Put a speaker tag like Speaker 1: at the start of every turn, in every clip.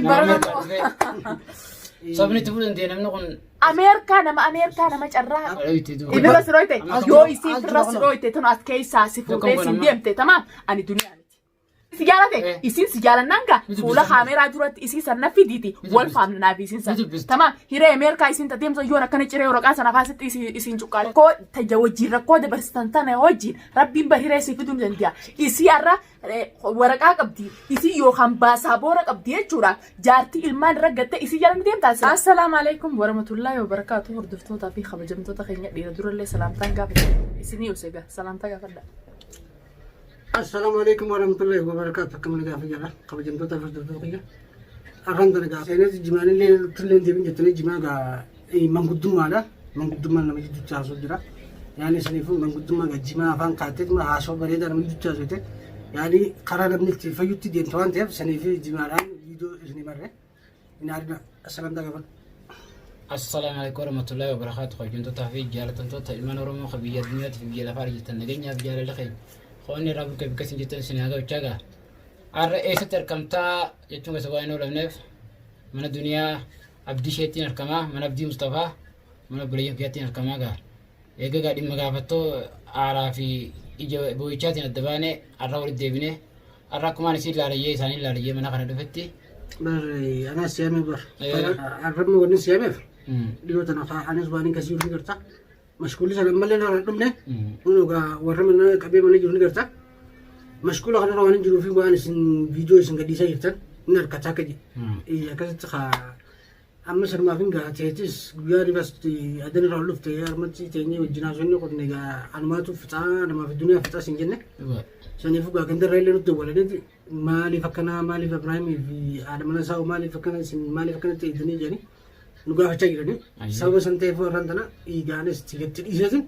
Speaker 1: Nama
Speaker 2: Barana
Speaker 1: Ameerikaa dhufee. Sabni itti fuudhan ta'e namni kun
Speaker 2: Ameerikaa nama Ameerikaa nama carraa.
Speaker 1: itti duuba.
Speaker 2: Ibirra si dhooyte yoo isii firra si dhooyte tun as keessaa si fuutee
Speaker 1: Tokkoon
Speaker 2: sin
Speaker 1: amma.
Speaker 2: deemte tamaam ani duniyaa miti. Si jaalate isiin si jaalannaan gaa
Speaker 1: Ni
Speaker 2: fuula
Speaker 1: dubbista.
Speaker 2: kaameeraa duratti isii san na fidiiti
Speaker 1: Ni
Speaker 2: wal
Speaker 1: dubbista.
Speaker 2: faamna naaf isiin san.
Speaker 1: Ni dubbista.
Speaker 2: Tamaam hiree Ameerikaa isiin tadeemsa yoon akkana ciree waraqaa sana faasitti isiin cuqqaale. Koo taja wajjin rakkoo dabarsitan tana wajjin rabbiin bar hiree si fiduu ni danda'a. Isii har'a waraqaa qabdi isii yookaan baasaa boora qabdi jechuudha. Jaartii ilmaan irra gattee isii jala ni deemtaa. Assalaamu alaikum warahmatullahi wabarakaatu hordoftootaa fi kabajamtoota keenya dhiira durallee salaamtaan gaafadha. Isinii osega salaamtaa gaafadha.
Speaker 3: Assalaamu alaikum warahmatullahi wabarakatuh. Akkam nagaa fayyaadha. Kabajamtoota fi hordoftoota kiyya. Har'aan tana gaa seenes jimaanillee tullee deebiin jettanii jimaa gaa manguddummaadha. Manguddummaan nama jidduutti haasoo jira. Yaani saniifuu manguddummaa gaa jimaa afaan kaattee jima haasoo bareedaa nama jidduutti haasoo yaani karaa namni itti fayyutti deemtu waan ta'eef saniif jimaadhaan viidiyoo isinii marre. Hin aarina. Assalamtaa gaafadhu.
Speaker 1: Assalaamu alaikum warahmatullahi wabarakatuh. Kabajamtootaa fi jaalatamtoota ilmaan Oromoo kan biyya addunyaatti fi biyya lafaa jirtan nageenyaaf jaalala keenya. Qoonni irraa bukkee bikka isin jirtan isin haa ga'uchaa ga'a. Har'a eessatti argamtaa jechuun keessa waan hin oolamneef mana duniyaa abdii isheettiin argamaa mana abdii Mustafaa mana obboleeyyan kiyyattiin argamaa ga'a. Eega gaa dhimma gaafattoo aaraa fi ija boo'ichaatiin adda baane har'a walitti deebine har'a akkumaan isiin laalayyee isaaniin laalayyee mana kana dhufetti.
Speaker 3: Bar anaas siyaamee bar. Arrabni wanni siyaameef dhiyoo tana anis waan hin kasii ni garta. Mashkuulli sana ammallee irraa hin dhumne. Kun egaa warra mana qabee mana jiru ni garta. Mashkuula kanarra waan hin jiruu fi waan isin viidiyoo isin gadhiisaa jirtan ni harkataa akka jedhe. Akkasitti kaa amma sanumaaf hin gaha teetis guyyaa ribas adan irraa ol dhufte harmatti teenyee wajjin haasofni kun egaa anumaatu fixaa namaaf duniyaa fixaa sin jenne. Saniifuu gaa gandarra illee nutti dawwalaniiti maaliif akkanaa maaliif Ibraahimii fi haadha mana isaa maaliif akkana isin maaliif akkana ta'e jedhanii nu gaafachaa jiranii. Sababa san ta'eef warraan tana dhiigaanis gatti dhiiseetin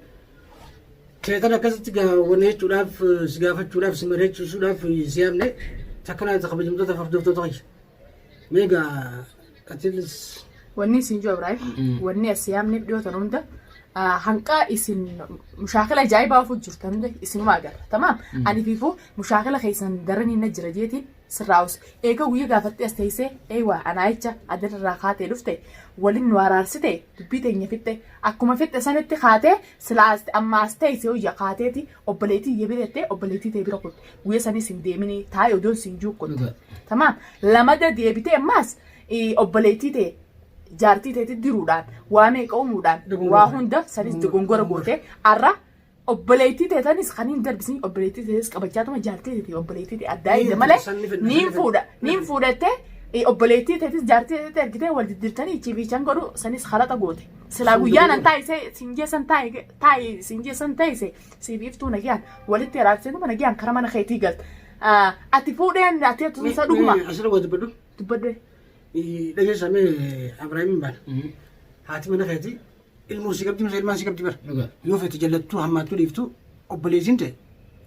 Speaker 3: keetan akkasitti wanna jechuudhaaf si gaafachuudhaaf si mari'achiisuudhaaf si yaamne takka naa kabajamtoota hordoftoota kiyya. Mee gaa atilis
Speaker 2: Wanni isin jiru Ibraahim, wanni as yaamneef dhiyootan hunda hanqaa isin mushaakila ajaa'ibaa ofu jirtan hunda isinuma agarra. Tamaam. Ani fiifuu mushaakila keessan daranii na jira jeetiin sirraa'us. Eega guyya gaafattee as teessee eeywaa anaayicha adarraa kaatee dhufte waliin nu araarsite dubbii teenya fixxe akkuma fixxe sanitti kaatee sila as amma as teesse hoyya kaateeti obboleettii iyya bira jettee obboleettii ta'e bira kutte guyya sanis hin deeminii taa'e odoon sin juu kutte. Tamaam. Lamada deebitee ammaas obboleettii ta'e jaartii ta'etti diruudhaan waa meeqa uumuudhaan waa hunda sanis dogongora goote arra obboleettii ta'e tanis kan hin darbisin obboleettii ta'es qabachaatuma jaartii ta'e obboleettii ta'e addaa hin malee niin fuudha niin fuudhattee obboleettii ta'etis jaartii ta'etti ergitee wal diddirtanii ichi godhu sanis halaxa goote silaa guyyaan an taa'ise sin jeessan taa'e taa'e sin jeessan taa'ise siif iftuu nagiyaan walitti araarseetuma nagiyaan kara mana keetii galta ati fuudheen ati isa dhuguma
Speaker 3: Asirra waa dubbadhu.
Speaker 2: Dubbadhu.
Speaker 3: Dhageessa mee Abrahaamiin baana. Haati mana keetii ilmoo si qabdi misa ilmaan si qabdi bara.
Speaker 1: Dhugaa.
Speaker 3: Yoo feete jallattuu hammaattuu dhiiftuu obboleessiin ta'e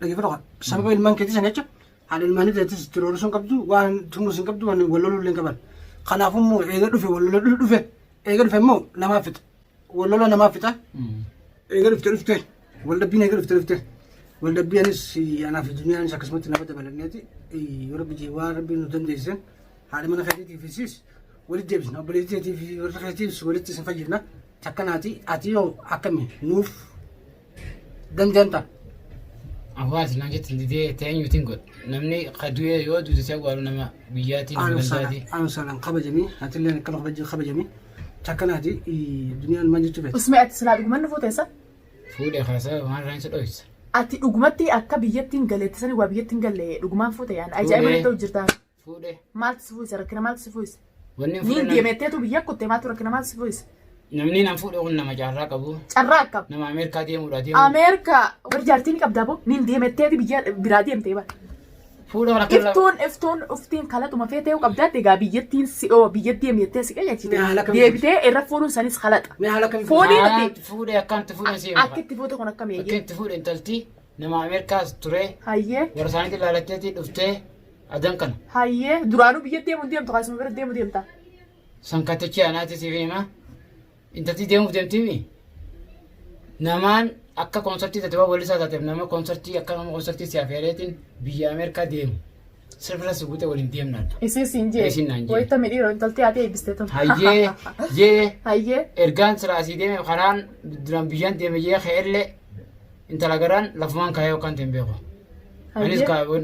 Speaker 3: dhageeffadhu qaba. Sababa ilmaan keetii sana jecha haadha ilmaanii ta'etis itti roorrisuu hin qabdu waan tumuus hin qabdu waan wal loluu illee hin qaban. Kanaafuu immoo eega dhufe wal lola dhufe eega dhufe immoo namaaf fixa. Wal lola namaaf fixa. Eega dhufte dhufte wal dhabbiin eega dhufte dhufte wal dhabbii anis anaaf duniyaanis akkasumatti nama dabalanneeti yoo rabbi jee waan rabbi nu dandeessisen haadha mana keetiitiif isiis walitti deebisna obboleettii keetii fi warra keetiifis walitti isin fayyifna takkanaati ati yoo akkami nuuf danda'amta.
Speaker 1: Hawaasni naan jettan didee ta'e eenyuutiin godha. Namni kadu'ee yoo duute si awwaalu nama biyyaatii nama gandaati.
Speaker 3: Anu saalaan kabajamii atillee akkana kabajamii takkanaati duniyaan maal jechuu feete.
Speaker 2: Usmee ati silaa dhuguman nu fuuteessa?
Speaker 1: Fuudhee kaasaa waan irraa hin dhoysa.
Speaker 2: Ati dhugumatti akka biyyatti hin galeetti sani waa biyyatti hin galle dhugumaan fuute yaan ajaa'iba
Speaker 1: Fuudhee.
Speaker 2: ta'u jirtaa.
Speaker 1: Fuudhee.
Speaker 2: Maaltu si fuuse rakkina maaltu si fuuse?
Speaker 1: Wanni hin
Speaker 2: Niin
Speaker 1: fuudhe
Speaker 2: deemetteetu biyya kutte maaltu rakkina maaltu si fuuse?
Speaker 1: Namni nan fuudhe kun nama jaarraa qabu.
Speaker 2: Carraa akkam?
Speaker 1: Nama Ameerikaa deemuudha deemu.
Speaker 2: Ameerikaa warri jaartii ni qabdaa boo niin deemetteeti biyya biraa deemtee bara.
Speaker 1: Fuudha kana akka
Speaker 2: Iftuun iftuun uftiin kalaxuma feetee qabdaatti egaa biyyattiin si oo biyya deemtettee si qajeelchite
Speaker 3: Mee haala kamiin
Speaker 2: deebitee irra fuudhuun sanis kalaxa.
Speaker 3: Mee haala kamiin
Speaker 2: Fuudhii miti
Speaker 1: Fuudhee akkanatti fuudhan si hima.
Speaker 2: Akka itti fuute kun akkam
Speaker 1: Akka
Speaker 2: eeyyee.
Speaker 1: itti fuudhe intalti nama Ameerikaas ture.
Speaker 2: Hayyee
Speaker 1: Warra isaaniitti ilaalatteeti dhuftee adan kana.
Speaker 2: Hayyee duraanuu biyya deemu deemtu kaasuma bira deemu deemta.
Speaker 1: Sankatichi anaati siif hima. Intalti deemuuf deemtiimi. Namaan akka koonsartii taate waan wallisaa taateef nama koonsartii akka nama koonsartii si afeereetiin biyya Ameerikaa deemu. Sirfira si guute waliin deemnaadha.
Speaker 2: Isin siin jee.
Speaker 1: Isin naan jee.
Speaker 2: Wayita midhiiroo intalti haati eebbiste tun.
Speaker 1: Hayyee jee
Speaker 2: Hayyee.
Speaker 1: ergaan silaa asii deeme karaan duraan biyyaan deeme jee ka'ellee intala garaan lafumaan kaayee yookaan ta'e hin beeku. Anis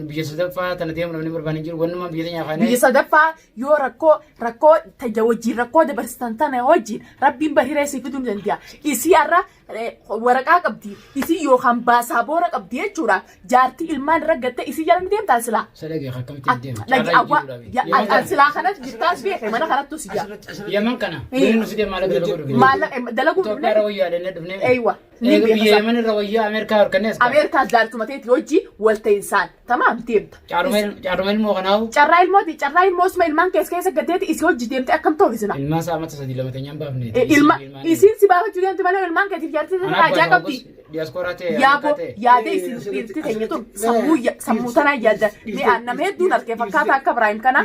Speaker 1: biyya sadaffaa tana deemu namni barbaanne hin jiru wannummaan biyya teenya kaanee.
Speaker 2: Biyya sadaffaa yoo rakkoo rakkoo tayya wajjin rakkoo dabarsitan tana wajjin rabbiin bar hiree sii fiduu ni danda'a. Isii har'a waraqaa qabdi isii yookaan baasaboora qabdi jechuudha. Jaartii ilmaan irra gattee isii jala ni deemtaa silaa.
Speaker 1: Sadaqee akkamitti hin deema.
Speaker 2: Dhagi awwa an silaa kanas jirtaas beeke mana kanattu si jaa.
Speaker 1: Yaman kana. Biyya nu fidee maallaqa dalaguu dhufne.
Speaker 2: Maallaqa dalaguu
Speaker 1: Itoophiyaa irra wayyaa dhannee dhufne.
Speaker 2: Eeywa. Ni
Speaker 1: Eega
Speaker 2: beeka
Speaker 1: biyya
Speaker 2: isaa.
Speaker 1: Yaman irra wayyaa Ameerikaa harkannees.
Speaker 2: Ameerikaa jaartuma teeti hojii wal ta'insaan tamaam deemta.
Speaker 1: Caaruma ilmoo kanaawu.
Speaker 2: Carraa ilmooti carraa ilmoo osuma ilmaan keessa keessa gateeti isii hojii deemte akkam ta'u isina.
Speaker 1: Ilmaan isaa amata sadii lama teenyaan baafne.
Speaker 2: Ilma isiin si baafachuu deemte malee ilmaan keetiif jaartii sana haajaa qabdi.
Speaker 1: Diyaasporaa ta'e
Speaker 2: Yaaboo
Speaker 1: Ameerikaa ta'e.
Speaker 2: yaada isin dhiirti teenya tun sammuu sammuu tanaa yaadda. Mee aan nama hedduun argee fakkaata akka Ibraahim kana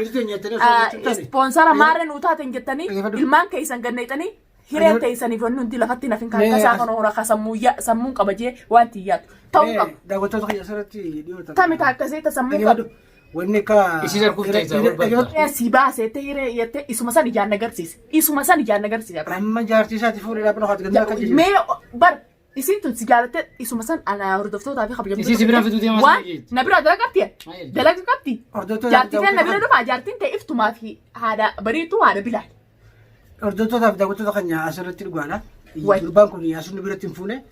Speaker 2: ispoonsara maarree nuu taaten jettanii ilmaan keessan ganneexanii hireen teessaniif wanni hundi lafatti nafin kan akka isaa kana hora ka sammuu sammuun qaba jee waan tiyyaatu ta'uu qabu.
Speaker 3: Daawwattoota kiyya asirratti dhiyoo
Speaker 2: Tami takkasee ta sammuu qabu.
Speaker 3: Wanni akka.
Speaker 1: Isii sarkuuf ta'e barbaadda.
Speaker 2: Si baasee ta'e hiree jettee isuma san ijaan agarsiise. Isuma san ijaan agarsiise Ibraahim.
Speaker 3: Amma jaartii isaati fuudhee dhaabbata haati gandaa akka jiru.
Speaker 2: Mee bar isiin tun si jaalatte isuma san ana hordoftootaa fi kabajamtoota.
Speaker 1: Isii si bira fiduu deemaa
Speaker 2: Waan
Speaker 1: sana jeetti.
Speaker 2: na bira dalaga qabdi.
Speaker 1: Maal?
Speaker 2: Dalaga qabdi.
Speaker 3: Hordoftoota
Speaker 2: Jaartiin ta'e na bira dhufa jaartiin ta'e iftumaa fi haadha bariitu haadha bilaal.
Speaker 3: Hordoftootaa fi daawwattoota keenya asirratti dhugaadha.
Speaker 2: Wayi.
Speaker 3: Gurbaan kun asirri biratti hin fuune.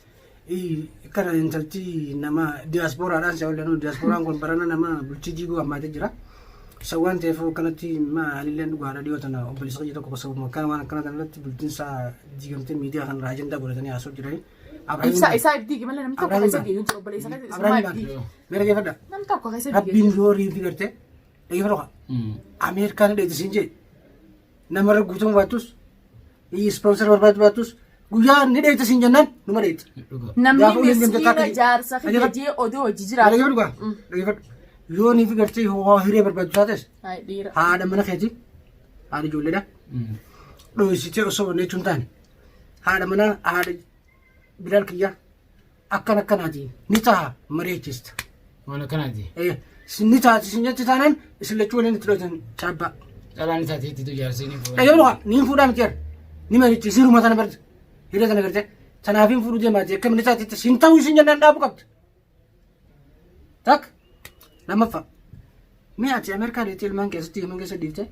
Speaker 3: Kana intalti nama diyaaspooraadhaan si waliin diyaaspooraan kun barana nama bultii diiguu hammaatee jira. Isa waan ta'eef kanatti maalillee dhugaadha dhiyoo tana obboleessa kiyya tokko sababuma akkana waan akkana kanarratti bultiin isaa diigamtee miidiyaa kanarraa ajandaa godhatanii haasa'u jiranii.
Speaker 2: Ibsaa isaa ibdii malee namni tokko keessa diigee jiru obboleessa keessa isumaa
Speaker 3: Abrahaam
Speaker 2: ibdii.
Speaker 3: Mee dhaggeeffadha.
Speaker 2: Namni tokko keessa diigee
Speaker 3: Rabbiin yoo riifi gartee dhaggeeffadhu kaa. Ameerikaan dheedhi siin jee namarra guutumuu baattus ispoonsar barbaadu baattus guyyaa ni dheedhi siin jennaan numa dheedhi.
Speaker 1: Dhuga.
Speaker 2: Namni
Speaker 3: Gaafa uleen deemte
Speaker 2: miskiina
Speaker 3: takka-
Speaker 2: jaarsa kiyya
Speaker 3: Dhaggeeffadhu.
Speaker 2: jee odoo hojii jiraatu.
Speaker 3: Dhaggeeffadhu kaa. Dhaggeeffadhu. Yoo niifi gartee hoo hiree barbaadu taates
Speaker 2: Ay, dhiira.
Speaker 3: haadha mana keetii haadha ijoolleedha dho'isitee osoo wanni jechuun taane haadha mana haadha bilaal kiyyaa akkan akkanaati ni ta'a mari'achiista.
Speaker 1: Waan akkanaati.
Speaker 3: Ni taati isin jetti taanaan isin lachuu waliin itti dho'atan chaabbaa.
Speaker 1: Dhalaan isaa teettitu jaarsi ni fuudha.
Speaker 3: Dhaggeeffadhu kaa niin fuudhaa miti jara ni mari'achiisi hiruma tana barta hiree tana gartee tanaaf hin fuudhuu deemaati akkam ni taati sin ta'uu isin jennaan dhaabu qabda. Takka lammaffaa mee ati Ameerikaa deettee ilmaan keessatti Yemen keessa dhiiftee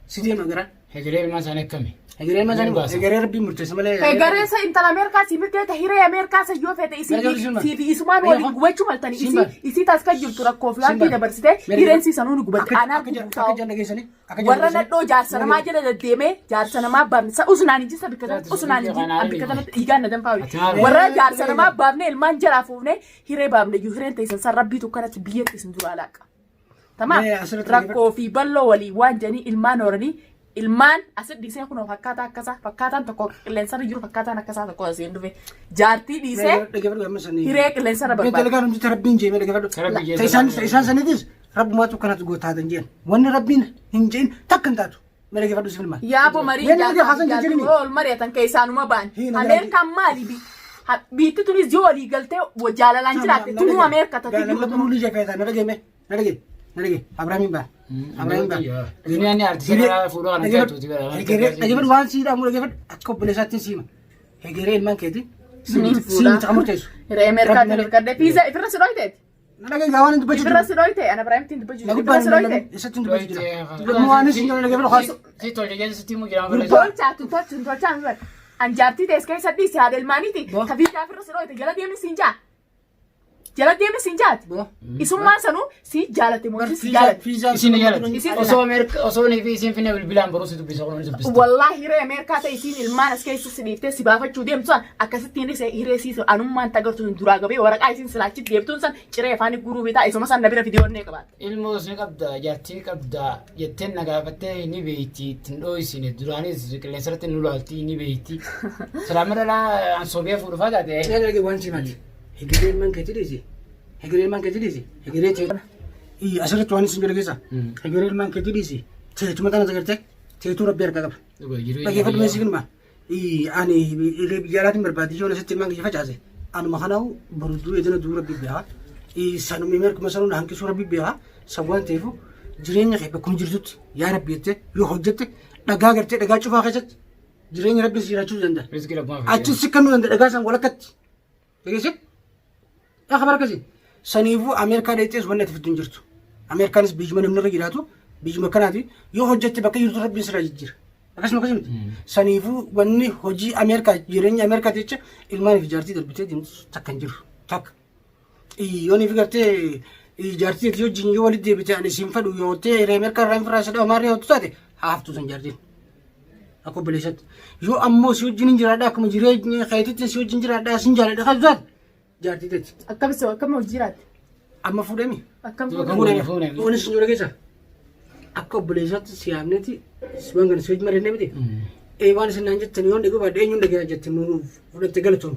Speaker 3: si deema gara
Speaker 1: Hegeree ilmaan isaanii akkami?
Speaker 3: hegeree ilmaan
Speaker 1: Ni
Speaker 3: isaanii
Speaker 1: baasa.
Speaker 3: hegeree rabbiin murteessa malee.
Speaker 2: Hegaree isa intala Ameerikaa si mirgee ta hiree Ameerikaa isa yoo fete isii
Speaker 3: Mirga bilisummaa.
Speaker 2: fi fi isumaan waliin gubachuu maltanii
Speaker 3: Simba.
Speaker 2: isii isii taas kan jirtu rakkoo fi wanti
Speaker 3: Simba.
Speaker 2: dabarsite
Speaker 3: Mirga-
Speaker 2: hireen sii sanuu ni gubatti
Speaker 3: Akka
Speaker 2: anaa
Speaker 3: akka
Speaker 2: gubutaa.
Speaker 3: akka janna geessanii akka janna
Speaker 2: Warra
Speaker 3: geessanii.
Speaker 2: nadhoo jaarsa namaa jala deddeemee jaarsa namaa baafne sa usunaan hin jinsa bikka tanatti usunaan hin jin bikka tanatti dhiigaan na danfaa
Speaker 1: Ati maal-
Speaker 2: warra jaarsa namaa baafne ilmaan jalaa fuufne hiree baafne iyyuu hireen teessan san rabbiitu kanatti biyyatti isin duraa laaqa. Tamaam
Speaker 3: Mee asirratti
Speaker 2: rakkoo fi bal'oo walii waan jedhanii ilmaan horanii ilmaan asit dhiisee kunoo fakkaataa akkasaa fakkaataan tokko qilleensarra jiru fakkaataan akkasaa tokko asiin dhufe jaartii dhiisee
Speaker 3: Dhaggeeffadhu amma sanii.
Speaker 2: hiree qilleensarra
Speaker 3: Mee
Speaker 2: barbaada.
Speaker 3: dalagaan hundi rabbiin jee mee dhaggeeffadhu.
Speaker 1: Rabbi jee.
Speaker 3: Ta isaan saniitis rabbumaatu kanatti gootaatan jeen. Wanni rabbiin hin jeen takka hin taatu. Mee dhaggeeffadhu si filma.
Speaker 2: Yaaboo marii
Speaker 3: Mee nama haasan jijjiirimi.
Speaker 2: ol mari'atan keessaanuma ba'an.
Speaker 3: Hin,
Speaker 2: Ameerikaan maali bi? Biitti tunis yoo walii galtee jaalalaan jiraatte tunuu Ameerikaa taate
Speaker 3: Nama
Speaker 2: jiru.
Speaker 3: buluu jafeeta na dhagee mee na dhagee na dhagee Abrahaamiin baa. Abrahaamiin baa.
Speaker 1: Duniyaan ni artist karaa fuudhuu kana taatuuti bara.
Speaker 3: Dhaggeeffadhu waan sii dhaamu dhaggeeffadhu akka obboleessaatti siima. Hegeree ilmaan keetii
Speaker 2: Ni
Speaker 3: sii
Speaker 2: fuudha.
Speaker 3: miti kan murteessu.
Speaker 2: Hiree Ameerikaatti hirkadhe. Fiiza ifirra si dhoyteeti.
Speaker 3: Na dhagee gaa waan hin dubbachuu
Speaker 2: Ifirra
Speaker 3: jiru.
Speaker 2: si dhoyte ana Ibraahimtiin dubbachuu
Speaker 3: Na
Speaker 2: jiru. Ifirra
Speaker 3: gubbaan
Speaker 2: si dhoyte.
Speaker 3: eessatti hin dubbachuu jira. Waan isin jiru dhaggeeffadhu haasa.
Speaker 1: Si tolche jecha sitti himu jira.
Speaker 2: Tolchaa tun tolcha tun tolchaa mi bara. An jaartii tees keessa dhiisi haadha ilmaaniiti.
Speaker 3: Bo.
Speaker 2: Ka fiizaa ifirra si dhoyte jala deemni siin jaa. Jala deemni siin jaati.
Speaker 3: Bo.
Speaker 2: Isummaan sanuu si jaalate moo si jaalate.
Speaker 1: Isin ni jaalatti.
Speaker 2: Isin-
Speaker 1: Osoo Ameerika osoo ni fi isin finne bilbilaan boruu si dubbisa kun ni dubbista.
Speaker 2: Wallaahi hiree Ameerikaa ta'e isiin ilmaan as keessa si dhiiftee si baafachuu deemtu san akkasittiin isa hiree siis anummaan tagartu sun duraa gabee waraqaa isiin silaachi deemtuun san ciree afaan guuruu bitaa isuma san na bira fidee onnee qabaatte.
Speaker 1: Ilmoo ni qabda jaartii qabda jetteen na gaafattee ni beeyti ittiin dhooysine duraanis qilleensarratti nu laalti ni beeyti. Salaama dhalaa ansoobee fuudhufaa taate.
Speaker 3: Na dhagee waan simaati. Hegeree ilmaan keetii dhiisi. Hegeree ilmaan keetii dhiisi. Hegeree tee. Asirratti waan isin jedhu keessa. Hegeree ilmaan keetii dhiisi. Teetuma tana agartee teetuu rabbi harkaa qaba. Dhaggeeffadhu mee si filma. Ani biyya alaatiin barbaade ijoon asitti ilmaan kiyya facaase. Anuma kanaa'u boru du'ee dina du'uu rabbi beekaa. Sanuma mirkuma sanuun hanqisuu rabbi beekaa. San waan ta'eef Jireenya kee bakkuma jirtutti yaa Rabbi jettee yoo hojjette dhagaa gartee dhagaa cufaa keessatti jireenya Rabbi si jiraachisuu danda'a.
Speaker 1: Rizqii Rabbumaa fide.
Speaker 3: Achi si kennuu danda'a dhagaa san walakkatti. Dhageesse? Yaa kabara akkasii. Saniifuu Ameerikaa dheexees wanni ati fiddu hin jirtu. Ameerikaanis biyyuma namni irra jiraatu biyyuma kanaati yoo hojjette bakka jirtu Rabbiin sirraa jijjiira. Akkasuma akkasuma miti. Saniifuu wanni hojii Ameerikaa jireenya Ameerikaa jecha ilmaan fi jaartii darbitee deemtu takka hin jiru. Takka. Yoon fi gartee jaartii ati wajjin yoo walitti deebite ani siin fedhu yoo ta'e hiree Ameerikaa irraa hin firraa sadhaa maarree yoo taate haa haftu san jaartiin. Akka obboleessatti. Yoo ammoo si wajjin hin jiraadha akkuma jireenya keetitti si wajjin jiraadha sin jaaladha kan taate jaartii teeti.
Speaker 2: Akkam akkam hojii jiraatti?
Speaker 3: Amma fuudhemi.
Speaker 2: Akkam
Speaker 1: Fuudhemi.
Speaker 2: fuudhame?
Speaker 1: Fuudhemi.
Speaker 3: Wanni sin jira keessa akka obboleessatti si yaamneeti waan kana si wajjin mari'annee miti. Ee waan isin naan jettan yoon dhaguu baadhe eenyuun dhagaa jette nu fudhatte galatoom.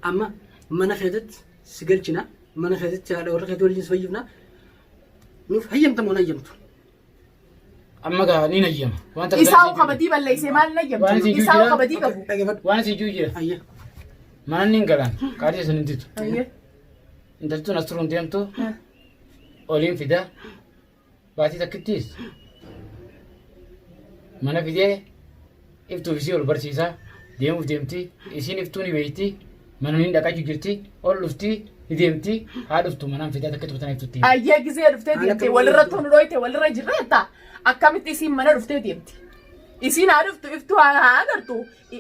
Speaker 3: Amma mana keessatti si galchina mana keessatti haadha warra keetii waliin si fayyifna nuuf hayyamta moo hin hayyamtu.
Speaker 1: Amma gaa ni nayyama. Waan takka
Speaker 2: Isaa hoo kabadii balleessee maal
Speaker 1: Waan
Speaker 2: nayyamtu?
Speaker 1: isin
Speaker 2: Isaa hoo
Speaker 1: jira.
Speaker 2: kabadii qabu.
Speaker 3: Dhaggeeffadhu.
Speaker 1: Waan isin jiru jira.
Speaker 3: Ayya.
Speaker 1: Mana ni galaan. Qaadii isin hin didu.
Speaker 2: Ayyee.
Speaker 1: Intalli tun as turuun deemtu oliin fida. Baatii takkittiis mana fidee iftuuf isii ol barsiisaa deemuuf deemti. Isiin iftuu ni beekti. Mana ni dhaqachuu jirti. Ol dhufti ni deemti. Haa dhuftu manaan fidaa takka tuftan iftutti.
Speaker 2: Ayyee gizee dhuftee deemte walirra tunu dhoyte walirra jirreetta. Akkamitti isiin mana dhuftee deemti? Isiin haa dhuftu iftuu haa agartu.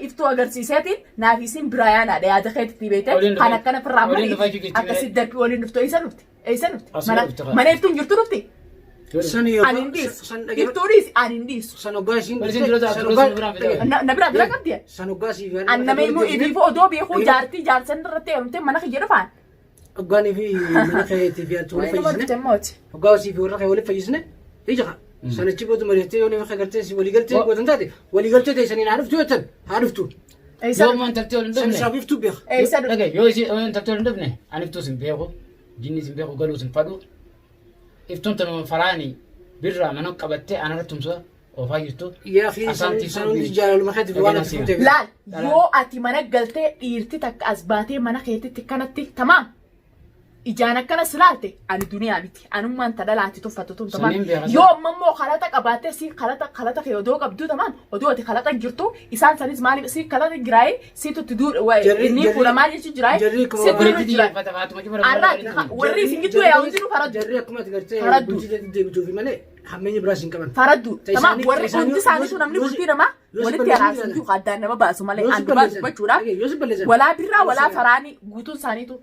Speaker 2: Iftuu agarsiiseetiin naaf isiin biraa yaanaadha yaada keetitti beekte.
Speaker 1: Waliin
Speaker 2: Kan
Speaker 1: dhufaa-
Speaker 2: akkana firraa
Speaker 1: waliin
Speaker 2: marii
Speaker 1: dhufaa jirti.
Speaker 2: akkasitti darbii waliin dhuftu eessa dhufti? Eessa dhufti?
Speaker 1: Asuma
Speaker 2: Mana
Speaker 1: dhufti kaa.
Speaker 2: mana iftuun jirtu dhufti?
Speaker 3: San
Speaker 2: Ani hin dhiisu.
Speaker 3: san dhaggeeffadhu.
Speaker 2: Iftuu dhiisi ani hin dhiisu.
Speaker 3: San hoggaa isiin
Speaker 1: Waliin isin dura
Speaker 3: san
Speaker 1: dura
Speaker 3: hoggaa-
Speaker 1: biraan fidaa.
Speaker 2: Na biraa bira qabdi.
Speaker 3: San hoggaa siif
Speaker 2: An nama immoo ibiifuu odoo beekuu jaartii jaarsan irratti heerumtee mana kiyya dhufaan.
Speaker 3: Hoggaanii fi mana keetii fi ati waliin
Speaker 2: Nama
Speaker 3: fayyisne.
Speaker 2: dhufte immooti.
Speaker 3: Hoggaa sii fi warra kee waliin fayyisne ija kaa. Sanichi booda mari'attee yoo nama gartee si walii galtee gootan taate walii galtee teessaniin haa dhuftu jettan haa dhuftu.
Speaker 2: Eessa
Speaker 1: Yoo immoo intalti ol hin
Speaker 3: San
Speaker 1: dhufne.
Speaker 3: isaaf iftuu beeka.
Speaker 2: Eessa dhufte?
Speaker 1: Dhagaye yoo isii yoo intalti ol hin dhufne ani iftuu sin beeku jinni sin beeku galuu sin fadhu iftuun tanuma faraani birraa mana qabattee anarra tumsa oofaa jirtu.
Speaker 3: Yaa fi
Speaker 1: Asaantii
Speaker 3: san hundi
Speaker 1: sun
Speaker 3: jaalaluma keetiif waan ati fuutee.
Speaker 2: Laal yoo ati mana galtee dhiirti takka as baatee mana keetitti kanatti tamaam ijaan akkana si laalte ani duniyaa miti anummaan ta dhalaati tuffatu tun tamaam
Speaker 1: Saniin beeka.
Speaker 2: yoo amma immoo kalata qabaattee si kalata kalata kee odoo qabduu tamaam odoo ati kalata jirtu isaan sanis maaliif si kalata jiraayee si tutti duu
Speaker 3: Jarri-
Speaker 2: inni
Speaker 3: jarri-
Speaker 2: fuudhamaa jechuun jiraayee
Speaker 3: jarri akkuma
Speaker 2: si
Speaker 3: waan-
Speaker 2: duru
Speaker 1: Obboleettii
Speaker 2: jira
Speaker 1: xiyyeeffata Faatuma cufara.
Speaker 2: Arraati warri isin gidduu yaa hundinuu faraddu
Speaker 3: Jarri akkuma ati gartee
Speaker 2: Faraddu.
Speaker 3: bultii teetti deebituufi malee hammeenya biraas hin qaban.
Speaker 2: faraddu
Speaker 3: Ta
Speaker 2: tamaam
Speaker 3: isaanii-
Speaker 2: warri
Speaker 3: ta isaanii
Speaker 2: hundi isaanii
Speaker 3: yoo-
Speaker 2: sun namni
Speaker 3: yoo-
Speaker 2: bultii namaa
Speaker 3: yoo si
Speaker 2: walitti
Speaker 3: balleessan
Speaker 2: araarsu
Speaker 3: jiraatan.
Speaker 2: jiru addaan nama baasu malee
Speaker 3: Yoo si
Speaker 2: an dhugaa
Speaker 3: balleessan.
Speaker 2: dubbachuudhaaf
Speaker 3: Dhagaye, yoo si balleessan.
Speaker 2: walaa birraa walaa
Speaker 3: Yoo si-
Speaker 2: faraanii guutuun isaaniitu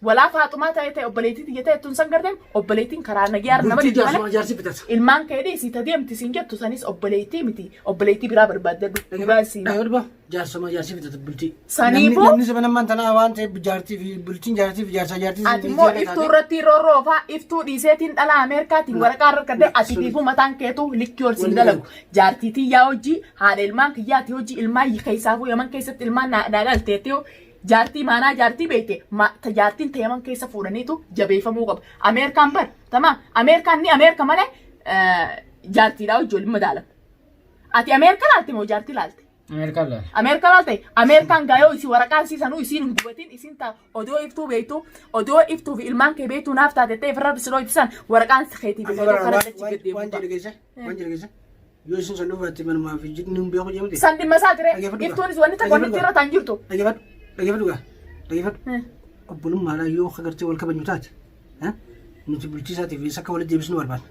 Speaker 2: walaa faaxumaa ta'e ta'e obboleettii tiyya ta'e tun san garteen obboleettiin karaa nagiyaan nama
Speaker 3: Bultii
Speaker 2: diddu
Speaker 3: jaarsuma
Speaker 2: malee
Speaker 3: jaarsi bitata.
Speaker 2: ilmaan kee dhiisii ta deemti siin jettu sanis obboleettii miti obboleettii biraa barbaaddadhu dhugaa siin
Speaker 3: Dhagaye, jaarsuma jaarsi bitata bultii.
Speaker 2: Saniifuu-
Speaker 3: Namni zaman ammaan tanaa waan ta'eef jaartii fi bultiin jaartii fi jaarsaa jaartii.
Speaker 2: Ati immoo iftuu irratti roorroofaa iftuu dhiiseetiin dhala Ameerikaatiin waraqaa irra kadhee ati fiifuu mataan keetu likkii ol siin dalagu. Jaartii tiyyaa hojii haadha ilmaan kiyyaati hojii ilmaan keessaafuu yaman keessatti ilmaan naa dhalteetti jaartii maanaa jaartii beekte ta jaartiin ta yaman keessa fuudhaniitu jabeeffamuu qaba. Ameerikaan bar tamaam Ameerikaan ni Ameerika malee jaartiidhaa hojii waliin madaalamu. Ati Ameerika laalte moo jaartii laalte?
Speaker 1: Ameerikaa laala.
Speaker 2: Ameerikaa laalte Ameerikaan gaayoo isii waraqaan siisanuu isiin hin gubatin isiin ta odoo iftuu beektu odoo iftuu fi ilmaan kee beektuu naaf taate ta'e ofirra bisiloo ibsan waraqaan keetii fi keetuu karaa dachi gad deemu
Speaker 3: Waan
Speaker 2: ta'a.
Speaker 3: jedhe keessa waan jedhe keessa yoo isin san dhufaatti manumaa fi jidni hin beeku jedhamte.
Speaker 2: San dhimma isaa ture
Speaker 3: Dhaggeeffadhu gaa.
Speaker 2: iftuunis wanni takka wanni irra taan jirtu.
Speaker 3: Dhaggeeffadhu dhaggeeffadhu gaa dhaggeeffadhu obbolummaadhaan yoo agartee wal kabajnu taate nuti bultii isaatiif isa akka walitti deebisnu barbaadna.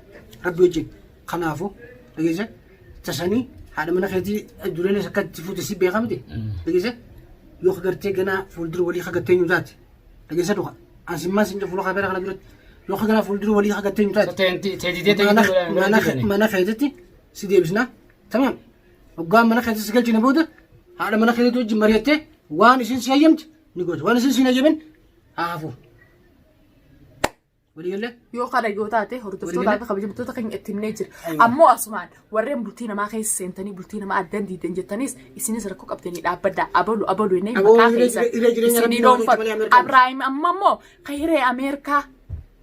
Speaker 3: Rabbi wajjin kanaafuu dhageesse tasanii haadha mana keetii dureenis akka itti fuute si beekaa miti dhageesse yoo agartee ganaa fuuldura walii agartee ñu taate dhageesse dhuga asimmaa sin fuula kabeera kana duratti yoo ganaa fuuldura walii agartee ñu taate
Speaker 1: Teedidee
Speaker 3: mana keetitti si deebisna tamaam hoggaan mana keetti si galchine booda haadha mana keetti wajjin mari'attee waan isin si hayyamte ni goota waan isin si hin hayyamin haa hafu walii galee
Speaker 2: Yoo kana yoo taate hordoftootaa fi kabajamtoota keenya itti himnee jira.
Speaker 3: Aywa.
Speaker 2: Ammoo asumaan warreen bultii namaa keessa seentanii bultii namaa addan diidan jettanis isinis rakkoo qabdanii dhaabbaddaa abalu abalu jennee
Speaker 3: Aboo
Speaker 2: maqaa
Speaker 3: hiree
Speaker 2: keessan
Speaker 3: hiree jireenya
Speaker 2: isinii
Speaker 3: rabbii nama tolche
Speaker 2: dhoonfatu.
Speaker 3: malee Ameerikaan.
Speaker 2: Abrahaam amma immoo ka hiree Ameerikaa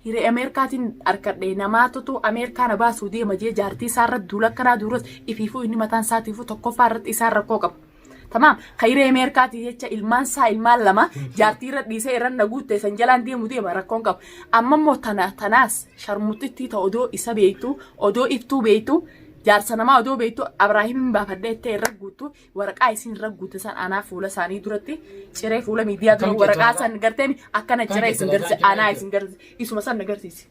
Speaker 2: hiree Ameerikaatiin harkadhee namaatutu Ameerikaa na baasuu deema jee jaartii isaa irratti duula akkanaa duuras ifiifuu inni mataan isaatiifuu tokkoffaa irratti isaan rakkoo qaba. Tamaam kayree Ameerikaati jecha ilmaan isaa ilmaan lama jaartii irra dhiisee irra na guutte san jalaan deemu deema rakkoon qabu. Amma immoo tana tanaas sharmuxittii ta odoo isa beektu odoo iftuu beektu jaarsa namaa odoo beektu Abrahaamiin baafadhee ittee irra guuttu waraqaa isin irra guutte san anaa fuula isaanii duratti ciree fuula miidiyaa dura
Speaker 1: Akkam
Speaker 2: waraqaa
Speaker 1: jettu
Speaker 2: san gartee akkana
Speaker 1: Akkam
Speaker 2: ciree
Speaker 1: jettu
Speaker 2: isin
Speaker 1: waraqaa
Speaker 2: garsiise
Speaker 1: ciree
Speaker 2: anaa
Speaker 1: jettu?
Speaker 2: isin garsiise isuma san na garsiise.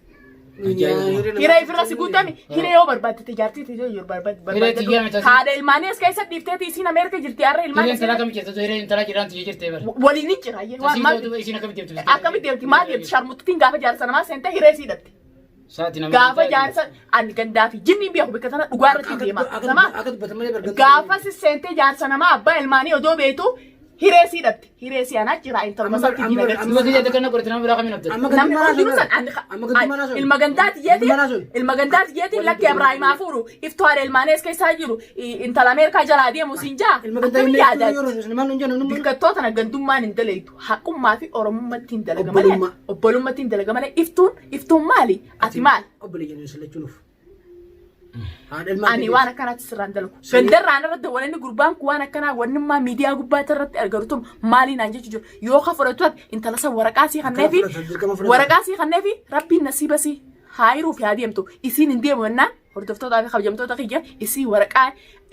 Speaker 1: Ajaa'iba.
Speaker 2: Hiree ifirra si guutami hiree yoo barbaadde jaartii tiyya yoo barbaadde
Speaker 1: Hiree tiyyaa miti asii.
Speaker 2: haadha ilmaanii as keessa dhiifteeti isiin Ameerika jirti har'a ilmaan
Speaker 1: Hireen intalaa kam jirtu hireen intalaa jiraan tiyya jirtee bara.
Speaker 2: waliin ni jira
Speaker 1: Tasii ta'u isiin akkamitti deemtu?
Speaker 2: akkamitti deemti maal deemti sharmuxxittiin gaafa jaarsa namaa seente hiree sii dhabde
Speaker 1: Saati nama
Speaker 2: gaafa jaarsa ani gandaa fi jinni beeku bakka tana dhugaa irratti deema namaa
Speaker 3: Akka dubbatan malee barganta.
Speaker 2: gaafa si seente jaarsa namaa abbaa ilmaanii odoo beektu hiree sii dhabde hiree sii anaa jira intaluma
Speaker 3: Amma-
Speaker 2: isaatti diina
Speaker 3: amma-
Speaker 2: garsiisa.
Speaker 1: Duba kiyya takka godhate nama biraa kamiin abdata?
Speaker 3: Amma
Speaker 2: Namni
Speaker 3: gandummaa
Speaker 2: hundinuu
Speaker 3: naasoo
Speaker 2: san ani
Speaker 3: Amma gandummaa naasoo.
Speaker 2: ilma gandaati jeeti
Speaker 3: Gandummaa naasoo.
Speaker 2: ilma gandaati jeeti lakki Ibraahim Hafuuru iftuu haadha ilmaanii as keessaa jiru intala Ameerikaa jalaa deemu siin jaa
Speaker 3: Ilma gandaa
Speaker 2: akkamiin
Speaker 3: inni
Speaker 2: yaadaatti
Speaker 3: yeroo ilmaan hin jennu nama.
Speaker 2: Biqiltoota tana gandummaan hin dalaytu haqummaa fi oromummaatti hin dalaga malee
Speaker 3: Obbolummaa.
Speaker 2: obbolummaatti hin dalaga malee iftuun iftuun maali ati maal
Speaker 3: Obboleeyyan isin lachuun of. Haadha ilmaan
Speaker 2: ani waan akkanaatti sirraan dalagu gandarraan irratti walanni gurbaan kun waan akkanaa wannummaa miidiyaa gubbaatti irratti argaru tun maaliin naan jechuu jiru yoo ka fudhatu ati intala san waraqaa sii kanneefi
Speaker 3: fudhata, dirqama fudhata.
Speaker 2: waraqaa sii kanneefi rabbiin nasiiba sii haayiruu fi haa deemtu isiin hin deemu jennaan hordoftootaa fi kabajamtoota kiyya isii waraqaa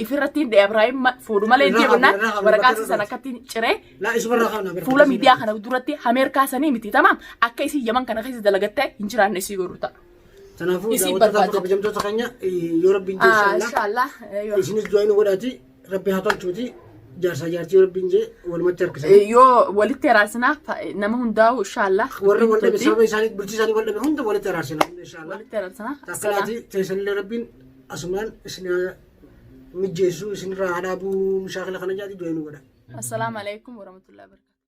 Speaker 2: ifirratti hin dhee Ibraahim fuudhu malee hin
Speaker 3: Irraa
Speaker 2: deemu
Speaker 3: qabna,
Speaker 2: jennaan
Speaker 3: irraa qabna,
Speaker 2: waraqaa
Speaker 3: bakka
Speaker 2: sii san
Speaker 3: irraa
Speaker 2: akkatti ciree
Speaker 3: Laa isuma irraa qabna. bakka
Speaker 2: fuula
Speaker 3: irraa
Speaker 2: miidiyaa kana duratti Ameerikaa sanii miti tamaam akka isii Yaman kana keessa dalagattee hin jiraanne isii godhu ta'a.
Speaker 3: Kanaafuu
Speaker 2: Isii
Speaker 3: daawwattoota fi
Speaker 2: barbaadatu.
Speaker 3: kabajamtoota keenya yoo rabbiin jee inshallah.
Speaker 2: Inshallah.
Speaker 3: Isinis du'aa nu godhaati rabbi haa tolchuuti jaarsaa jaartii yoo rabbiin jee walumatti harkisanii.
Speaker 2: Yoo walitti araarsinaa nama hundaa'u inshallah.
Speaker 3: Warra wal dhabe sababa isaanii bultii isaanii wal dhabe hunda walitti araarsina hunda inshallah.
Speaker 2: Walitti araarsinaa.
Speaker 3: Takkalaati teessanillee rabbiin asumaan isin haa mijjeessu isinirraa haa dhaabuu mushaakila kana jaati du'aa nu godha.
Speaker 2: Assalaamu alaikum warahmatullahi wabarakatuh.